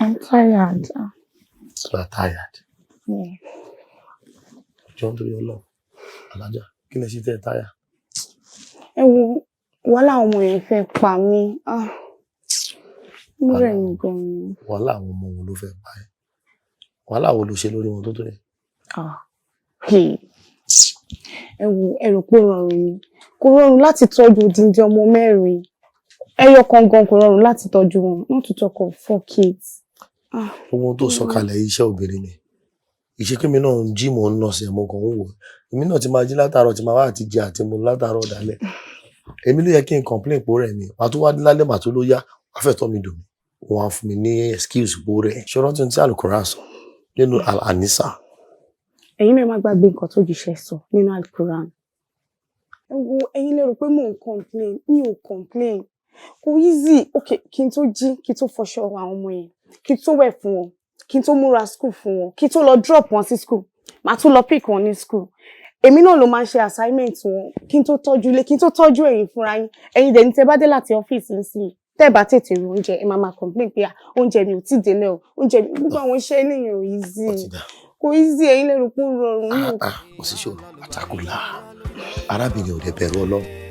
I'm tired. You are tired? Yeah. Jọ ń torí Ọlọ́run, alájà, kí lẹ ṣe tẹ́ ẹ tired? Ẹ wo, wàhálà àwọn ọmọ yẹn fẹ́ pa mí. Ah, ó rẹ̀ mí gan-an. Wàhálà àwọn ọmọ wo ló fẹ́ pa ẹ́? Wàhálà wo ló ṣe lórí wọn tó tó yẹn? Ah, hey. Ẹ wo, ẹ rò pé ó rọrùn ni? Kò rọrùn láti tọ́jú odindi ọmọ mẹ́rin. Ẹyọ kan gan kò rọrùn láti tọ́jú wọn, not to talk of four kids. Ah. Gbogbo ohun tó sọ kalẹ̀ yìí, iṣẹ́ obìnrin ni. Ìṣe pé mi náà ń jí, mò ń nọsẹ̀, mo kàn ń wò. Èmi náà ti máa jí látàárọ̀, tí máa wá àti jẹ àti mu látàárọ̀ dálẹ̀. Èmi ló yẹ kí n complain pé ó rẹ̀ mí. Màá tún wá dé lálẹ́, màá tún ló yá, wàá fẹ́ tọ́ mi dùn mí. Wọ́n á fún mi ní excuse pé ó rẹ̀. Ṣé o rántí ohun tí Al-Quran sọ nínú Al-Anisa? Ẹ̀yin náà, má gbàgbé nǹkan tó jíṣẹ́ sọ nínú Al-Quran. Ẹ wo, ẹ̀yin lè rò pé mò ń complain, mi ò complain. Kò easy. Ok, kí n tó jí, kí n tó fọṣọ àwọn ọmọ yẹn, kí n tó wẹ̀ fún wọn, kí n tó múra school fún wọn, kí n tó lọ drop wọn sí school, màá tún lọ pick wọn ní school. Èmi náà ló máa ń ṣe assignment wọn, kí n tó tọ́jú ilé, kí n tó tọ́jú ẹ̀yin fúnra yín. Ẹ̀yin dẹ̀ ní tẹ́ bá dé láti ọ́fíìsì nísìnyí, tẹ́ bá tètè rí oúnjẹ, ẹ máa máa complain pé, "Ah, oúnjẹ mi ò tí ì délẹ̀ o, oúnjẹ mi." Gbogbo àwọn iṣẹ́ eléyìí ò easy, kò easy. Ẹ̀yin lè rò pé ó rọrùn, mi ò Ah, kò sí ṣòro àtàkùlà. Arábìnrin ò dẹ̀ bẹ̀rù Ọlọ́run.